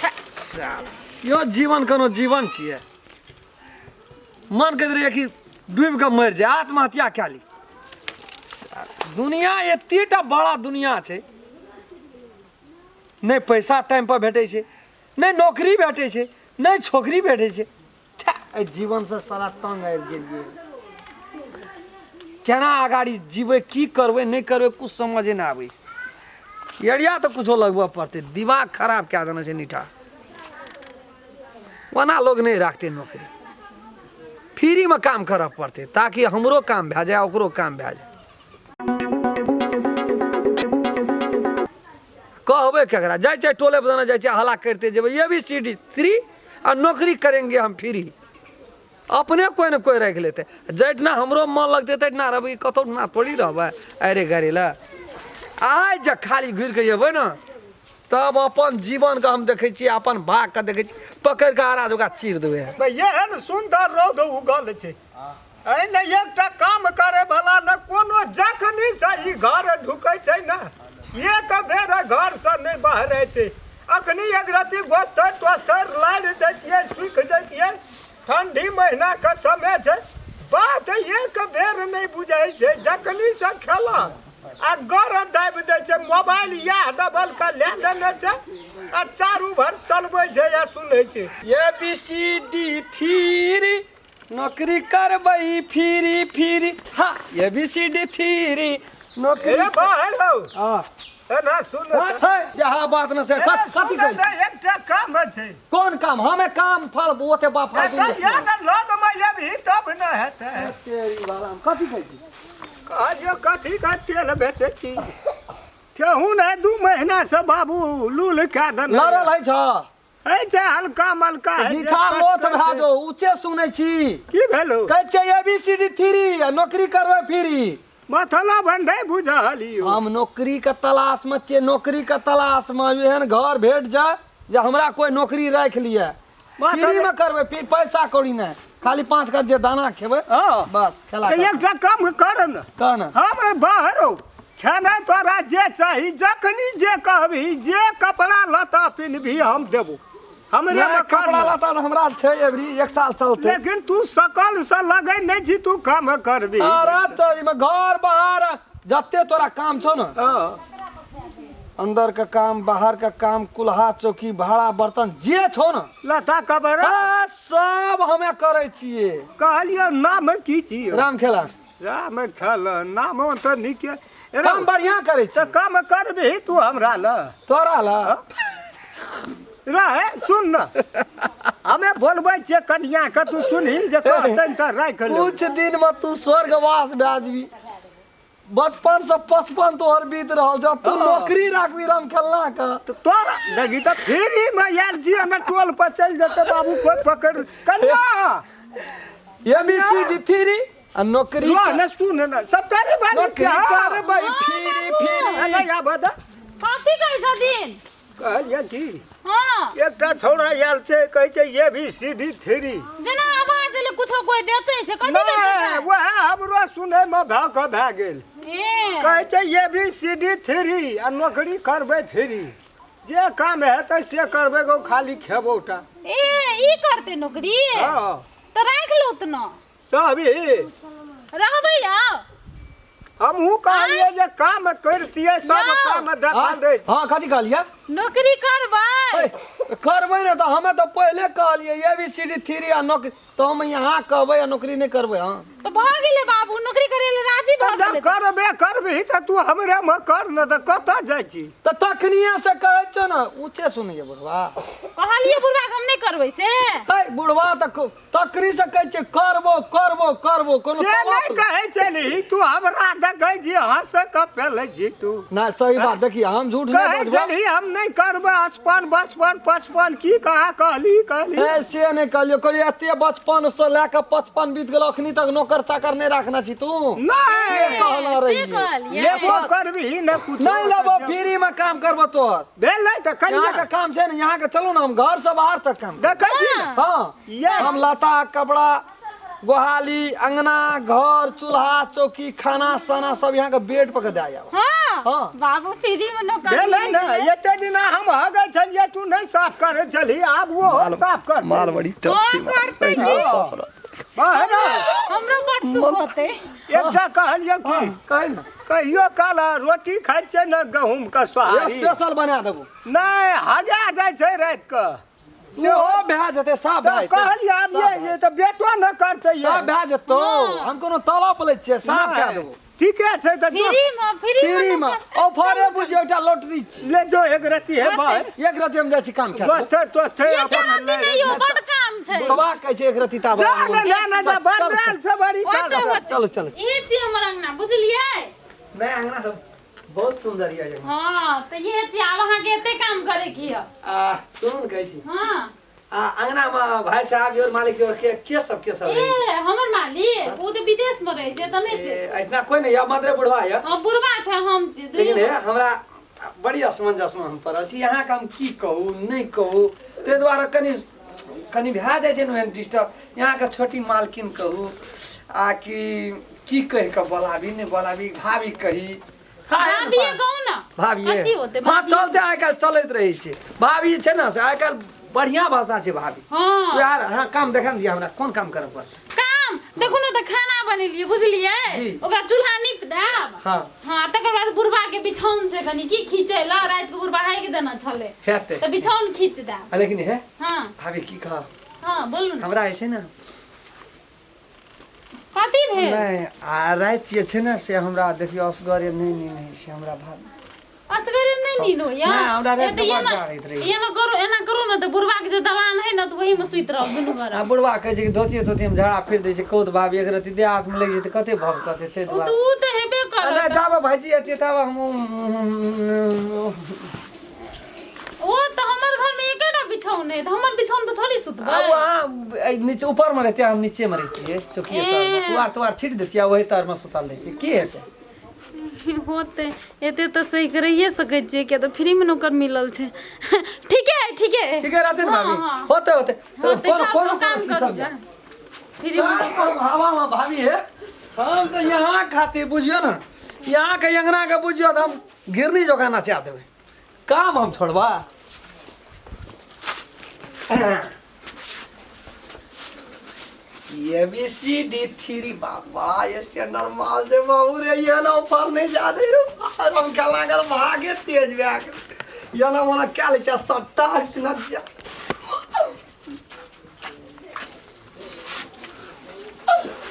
साला यो जीवन कोनो जीवन छियै मन करैत रहैए कि डूबि कऽ मरि जाय आत्महत्या कए ली दुनिया एतेटा बड़ा दुनिया छै नहि पैसा टाइमपर भेटै छै नहि नौकरी भेटै छै नहि छोकरी भेटै छै छे, एहि जीवनसँ साला तंग आबि गेलियै केना अगाड़ी जीबै की करबै नहि करबै कुछ समझे नहि आबै छै एरिया तऽ कुछो लगबऽ पड़तै दिमाग खराब कए देने छै नीठा ओना लोग नहि राखतै नौकरी फ्रीमे काम करऽ पड़तै ताकि हमरो काम भए जाय ओकरो काम भए जाय कहबै केकरा जाइ छै टोले पर जाइ छै हल्ला करिते जेबै A B C D three आ नौकरी करेंगे हम फ्री अपने कोइ ने कोइ राखि लेतै जहिठिना हमरो मन लगतै तहिठिना रहबै कतहु ठिना थोड़ी रहबै अरे गरे लए आइ जे खाली घुरि कऽ एबै ने तब अपन जीवनके हम देखै छियै अपन भागके देखै छियै पकड़ि कऽ आरा ओकरा चीर देबै एहन सुन्दर रौद उगल छै एहिमे एकटा काम करे वाला न कोनो जखनी से ई घर ढुकै छै ने एक बेर घर से नहि बहरै छै अखनी एक रति गोस्तर तोस्तर लारि दैतियै सुखि जैतियै ठंडी महीना के समय छै बात एक बेर नहि बुझै छै जखनी से खेलक आ गर दाबि दै छै मोबाइल इएह डबल के लए लेने छै आ चारू भर चलबै छै आ सुनै छै A B C D three नौकरी करबै फ्री फ्री हाँ A B C D three नौकरी ए बाहर हौ हाँ ए ना सुन हाँ, छै यहाँ बात न से ए, कथी सुन कहै ने, एकटा काम छै कोन काम हमे काम फल ओते बाप ए, फालतू तऽ यहाँ लग मे अबही तब न हेतै तेरी बाला हम कथी कहै छी कहलियौ कथी के तेल बेचै छी ठेहुन है 2 महीना से बाबू लूल कए देने लड़ल है छ है छै हल्का मल्का है जे मीठा लोथ कच भए कच जो ऊँचे सुनै छी की भेलो कहै छै A B C D three आ नौकरी करबै फ्री मतलब बंधे बुझलियो हम नौकरी के तलाश में छियै नौकरी के तलाश में एहन घर भेट जाय जे हमरा कोई नौकरी राखि लिए फ्री में करबै फिर पैसा कौड़ी नहि खाली 5 कर जे दाना खेबै बस खेला तऽ एकटा काम कर ने कह ने हम बाहर हो खेनाइ तोरा जे चाही जखनी जे कहबही जे कपड़ा लत्ता पिन्हबही हम देबो हमरे नहि, मे कपड़ा कर लत्ता तऽ हमरा छै एबरी एक साल चलते लेकिन तू सकल से लगै नहि छी तू काम करबी अरे तऽ एहिमे घर बाहर जते तोरा काम छौ ने हँ अंदर के काम बाहर के काम कुल्हा चौकी भाड़ा बर्तन जे छौ ने लता कबर आ, सब हमे करै छियै कहलियो नाम की छियो राम खेला राम खेल नाम तऽ नीक काम बढ़िया करै तऽ छी काम करबही तू हमरा ल तोरा ला रहे सुन न हमे बोलबै छियै कनिया के तू सुनही जे कहतनि तऽ राखि लेबै कुछ दिन में तू स्वर्गवास भए जेबी बचपन से 55 तोहर बीत रहल छौ तू नौकरी राखबी राम खेलना के तऽ तोरा देखी तऽ फ्री मे आयल छी हमे टोल पर चलि जेतै बाबू कोइ पकड़ कनिया A B C D three आ नौकरी रह ने सुन ने सब तारी बारी नौकरी करबै फ्री फ्री नहीं आबऽ दे कथी कहै छथिन कहलियै की हाँ एकटा छौड़ा आयल छै कहै छै A B C D three जेना आवाज एलै कुछो कोई बेचै छै कथी बेचै नहि छै वएह हमरो सुनैमे भऽ कऽ भए गेल ए कहै छै A B C D three आ नौकरी करबै फ्री जे काम हेतै से करबै गो खाली खेबौ टा ए ई करतै नौकरी हँ तऽ राखि लो उतना तऽ अभी रहबै आउ हमहूँ कहलियै जे काम करितियै सब यौ। काम देखा दै हाँ कथी कहलियै नौकरी करबै ए, करबै ने तऽ हमे तऽ पहिले कहलियै A B C D three आ नौकरी तऽ हम यहाँ कहबै आ नौकरी नहि करबै हाँ तऽ भऽ गेलै बाबू नौकरी करै लए राजी तऽ भऽ जब गेलै करबे करबही तऽ तू हमरे मे कर ने तऽ कतऽ जाइ छी तऽ तखनिए से कहै छौ ने ऊँचे सुनैए बुढ़वा कहलियै बुढ़वा के हम नहि करबै से है बुढ़वा तऽ तकरी से कहै छै करबो करबो करबो कोनो से नहि तलाक कहै छलही तू हमरा देखै छी हँस कऽ पेलै छी तू नहि सही बात देखिए हम झूठ नहि कहै बजबै छलही हम नहि करबै अचपन बचपन पचपन की कहाँ कहली कहली ए से नहि कहलियो कहलियो एते बचपन से लए कऽ 55 बीत गेल अखनी तक नौकर चाकर नहि रखने छी तू नहि से कहने से रहियै कहलियै। लेबो करबही ने कुछो नहि लेबो फ्री में काम करबो तोहर भेलै तऽ यहाँ कनिया के काम छै ने यहाँ के चलू ने हम घर से बाहर तक काम देखै छी ने हाँ ये हम लता कपड़ा गोहाली अंगना घर चूल्हा चौकी खाना साना सब यहाँ के बेड पर के दे आब। हाँ हाँ। बाबू फ्री में नौकरी भेलै ने एते दिना हम हगै छलियै तू नहि साफ करै छलही आब वो साफ कर माल बड़ी टफ हाँ, छै करतै की? साफ रह। बाहर हमरो बड सुख होतै। एकटा कहलियै की कहि ने कहियो काल रोटी खाइ छै ने गहूम के सोहारी स्पेशल बना देबो। नहि हजा जाइ छै राति के सेहो भए जेतै साफ भए तऽ जेतै। कहलियै आब ये तऽ बेटो नहि करतै ये साफ भए जेतौ हम कोनो तलब लै छियै साफ कए नहि, देबो। ठीके छै तऽ जो फ्री में फ्री फ्री में में ऑफरे बुझियौ एकटा लॉटरी छी। ले जो एक रत्ती हे भाई एक रति हम जाइ छी काम कए देबो। गोस्तर तोस्तर एकटा अपन रत्ती ले नहि यौ बड काम छै। बाबा कहै छै एक रति ताबा जा ने ले ने जा बड़ चल, भेल छै बड़ी ओते काल। होतै। चलू चलू। इहे छी हमर अंगना बुझलियै। नहि अंगना तऽ बहुत सुंदर यऽ जगह। हाँ तऽ इहे छी आब अहाँके एते काम करे के यऽ। आ सुनू ने कहै छी हाँ आ अंगना में भाई साहब your मालिक your के सब ए रहै हमर मालिक ओ तऽ विदेश में रहै छै तऽ नहि छै। ए, एहिठिना कोइ नहि यऽ मात्रे बुढ़वा यऽ। हाँ बुढ़वा छै हम छी लेकिन दुनू। हे हमरा बड़ी असमंजसमे हम पड़ल छी यहाँके हम की कहू नहि कहू ताहि दुआरे कनि कनि भए जाइ छै ने ओहन डिस्टर्ब। यहाँके छोटी मालकिन कहू आ कि की कहि कऽ बोलाबी नहि बोलाबी भाभी कही भाभी कहू ना भाभी अथी होते हाँ चलते आइ काल्हि चलैत रहै छै भाभी छै ने से आइ काल्हि बढ़िआँ भाषा छै भाभी। हाँ यार हाँ काम देखा ने दिअ हमरा कोन काम करऽ पड़तै। काम देखू ने तऽ खाना बनेलियै बुझलियै जी। ओकरा चूल्हा नीप देब। हाँ। हाँ तकर बाद बुढ़वा के बिछौन छै कनि की खींचै ला राति के बुढ़वा हाकि देने छलै हेतै तऽ बिछौन खींच देब। आ लेकिन हे हाँ भाभी की कहब हाँ बोलू ने हमरा जे छै ने कथी भेल। नहि आ राति जे छै ने से हमरा देखियौ असगरे नहि नींद होइ छै हमरा भाभी। असगरे नहि नींद होइया। नहि, हमरा राति ए, तऽ के बड़ एना डर रहैत रहै। एना करू एना करू ने तऽ बुढ़वा के जे दलान है ने तऽ ओही में सुति रहब दुनू आ गोरा। बुढ़वा कहै छै कि धोतिये धोतिये मे झगड़ा फिर दै छै कहू तऽ भाभी एक रत्ती देह हाथ मे लागि जेतै कते भव कहतै ताहि ओ दुआरे। तऽ ओ तऽ हेबे आ नहि करत। ताबे भाइजी एतियै ताबे हम ओ तऽ हमर घर में एकेटा बिछौन है तऽ हमर बिछौन पर थोड़ी आ सुतबै। ओ अहाँ एहि नीचे ऊपर मे रहितियै हम नीचे मे रहितियै चौकिये तर मे ए। पुआर तुआर छीट दैतियै ओहि तर मे सुतल रहितियै की हेतै। होतै एते तऽ सही के रहिए सकै छियै किया तऽ फ्री में नौकर मिलल छै। ठीके है ठीके है। ठीके रहतै ने हाँ, भाभी हाँ। होते होते होतै कोन जाउ कोन तऽ काम कोन करू सब गा। फ्री में काम हवा में भाभी है हम तो यहाँ खातिर बुझियो ना यहाँ के अंगना के बुझियो तो हम गिरनी जोका नचा देबै काम हम छोड़बा। A B C D three बाबा ये स्टैंडर्ड माल जे बाबू रे ये ना ऊपर नहीं जा दे रे हम क्या लागल भागे तेज भए गेल ये ना मोना क्या ले छै सट्टा सुना दिया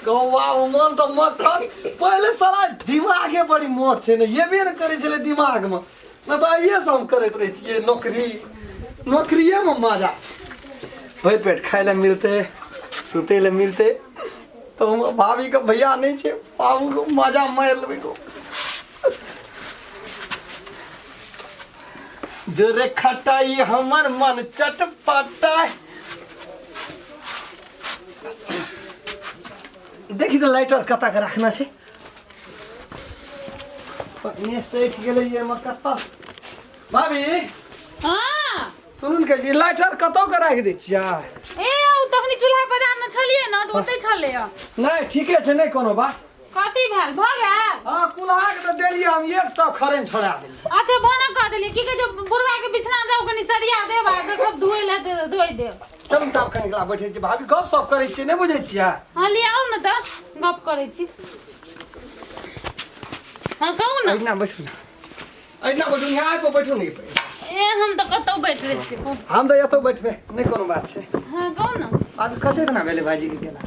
गौवा मन तऽ मक्खन पहिले साला दिमागे बड़ी मोट छै ने ये भी ने करै छलै दिमागमे नहि तऽ आइए से हम करैत रहितियै नौकरी नौकरिएमे मजा छै भरि पेट खाय लए मिलतै सुतै लए मिलतै तऽ हम भाभीके भैया नहि छै बाबूके मजा मारि लेबै गो। जोरे खटाई हमर मन चटपटाई देखी तऽ लाइटर कतऽ के रखना छै पत्नी सठि गेलै एहिमे कतऽ भाभी। हाँ सुनू ने कहै छी लाइटर कतऽ के राखि दै छियै। ए ओ तखनी चूल्हा पजारने छलियै ने तऽ ओतै छलै नहि ठीके छै नहि कोनो बात। कथी भेल भऽ गेल। हाँ कुल्हा के तऽ देलियै हम एक तऽ खरेन छोड़ा देलियै। अच्छा बना कऽ देलियै की कहै छै बुढ़वा के बिछना जाउ कनि सरिया देब आ सब धोइ लए धोइ देब। चलू तब कनि काल बैठै छी भाभी गप सप करै छियै नहि बुझै छियै। हाँ लिअ आउ ने तऽ गप करै छी। हाँ कहू ने। एहिना बैठू ने एहिना बैठू यहाँ पर बैठू ने। ए हम तऽ कतौ बैठ रहै छी। हम तऽ एतौ बैठबै नहि कोनो बात छै। हाँ कहू ने। आज कते दिना भेलै भाईजी के गेला।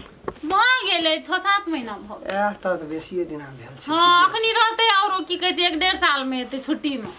भऽ गेलै 6-7 महीना भऽ गेल। ए तऽ तऽ बेसिए दिना भेल छै। हाँ अखनी रहतै आओर की कहै छै 1-1.5 साल मे एतै छुट्टी मे।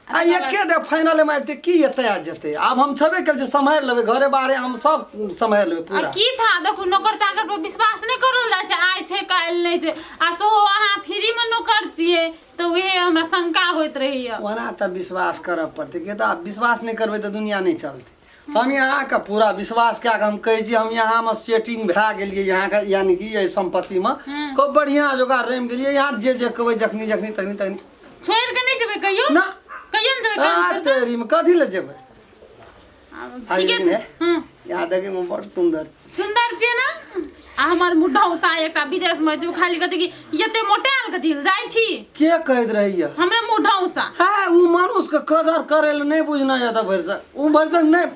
आ एके दे फाइनल मे आबिते की एतै आ जेतै आब हम छेबे कयल छै सम्हारि लेबै घरे बाहरे हम सब सम्हारि लेबै आ पूरा। की था देखू नौकर चाकर पर विश्वास नहि करल जाइ छै आइ छै काल्हि नहि छै आ सेहो अहाँ फ्री मे नौकर छियै तऽ उहे हमरा शंका होइत रहैया। ओना तऽ विश्वास करऽ पड़तै किया तऽ आब विश्वास नहि करबै तऽ दुनिया नहि चलतै। हम यहाँके पूरा विश्वास कए कऽ हम कहै छी हम यहाँमे सेटिंग भए गेलियै यहाँके यानि कि एहि सम्पत्तिमे खूब बढ़िआँ जोगाड़ रमि गेलियै यहाँ जे जे कहबै जखनी जखनी तखनी तखनी। छोड़ि कऽ नहि जेबै कहियो ना। कहियो नहि जेबै काम आ छोड़ि कऽ? तेरीमे कथी लए जेबै। ठीके छै। यहाँ देखैमे बड़ सुन्दर सुन्दर छियै ने। आ हमर मुढौसा एकटा विदेश में छै, ओ खाली कहतै कि एते मोटायल कथी लए जाइ छी। के कहैत रहैया? हमरे मुढौसा। हाँ, उ मनुष्य के कदर करे ले नहीं बुझना जाता भरिसक, उ भरिसक नहीं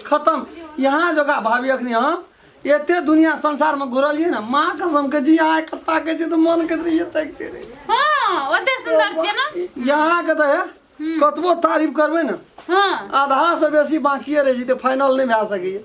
खत्म। यहाँ जगह भाभी अखनी हम एते दुनिया संसार में घुरलिए ना, माँ कसम के जी यहाँ कत्ता के जी तो मन के रहिए ताकते रहिए। हाँ, ओते सुंदर छियै ना। यहाँ के तो है कतबो तारीफ करबै ने, हाँ, आधा से बेसी बाकिए रह जेतै, फाइनल नहीं भए सकैए।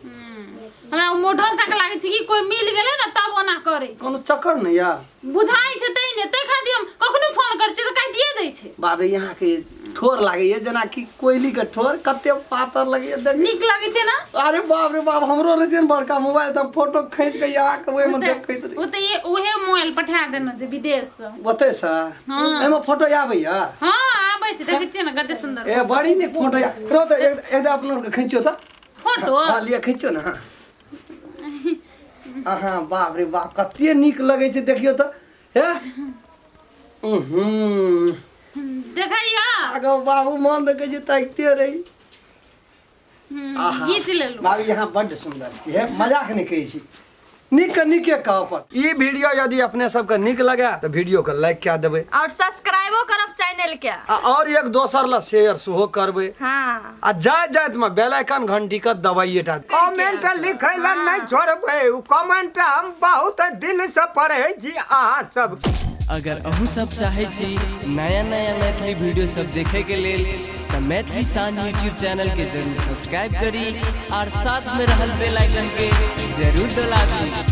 हमरा ओ मोढौसा के लागै छै कि कोई मिल गेलै ने तब ओना करै छै। कोनो चक्कर नहीं या बुझाइ छै तै ने, तै खातिर हम कखनो फोन करै छियै तऽ काटिए दै छै। बाप रे, यहाँ के ठोर लागैए जेना कि कोयली के ठोर, कते पातर लगैए देख। नीक लगै छै ना? अरे बाप रे बाप, हमरो रहै ने बड़का मोबाइल, तऽ फोटो खींच के यहाँ के ओहिमे देखैत रही। ओ तऽ ये उहे मोबाइल पठा देने छै विदेश से। ओतै से? हाँ। एहिमे फोटो आबैया? हाँ, आबै छै, देखै छियै ने कते सुंदर। ए बड़ी नीक फोटो या रो तऽ एक अपना के खींचो तऽ। फोटो? हाँ, लिअ खींचो ने। हाँ अहाँ, बाप रे बाप, कते नीक लगै छै, देखियौ तऽ। हे देखैया आगो बाबू, मन देखै छै ताकिते रही। आहा। घीच लेलहुँ। भाभी, यहाँ बड्ड सुंदर छी, हे मजाक नहि कहै छी, नीक के नीके कहऽ पर। ई वीडियो यदि अपने सबके नीक लगे तऽ वीडियो के लाइक कए देबै और सब्सक्राइबो करब चैनल के, आ और एक दोसर ला शेयर सेहो करबै। हाँ, आ जाइत जाइत में बेल आइकन घंटी के दबाइए टा। कमेंट लिखै लए नहि छोड़बै, ओ कमेंट हम बहुत दिल से पढ़ै छी अहाँ सब। अगर अहूँ सब चाहै छी नया नया मैथिली वीडियो सब देखे के लेल तऽ मैथिली शान यूट्यूब चैनल के जरूर सब्सक्राइब करी और साथ में रहल बेल आइकन के जरूर दबाबी।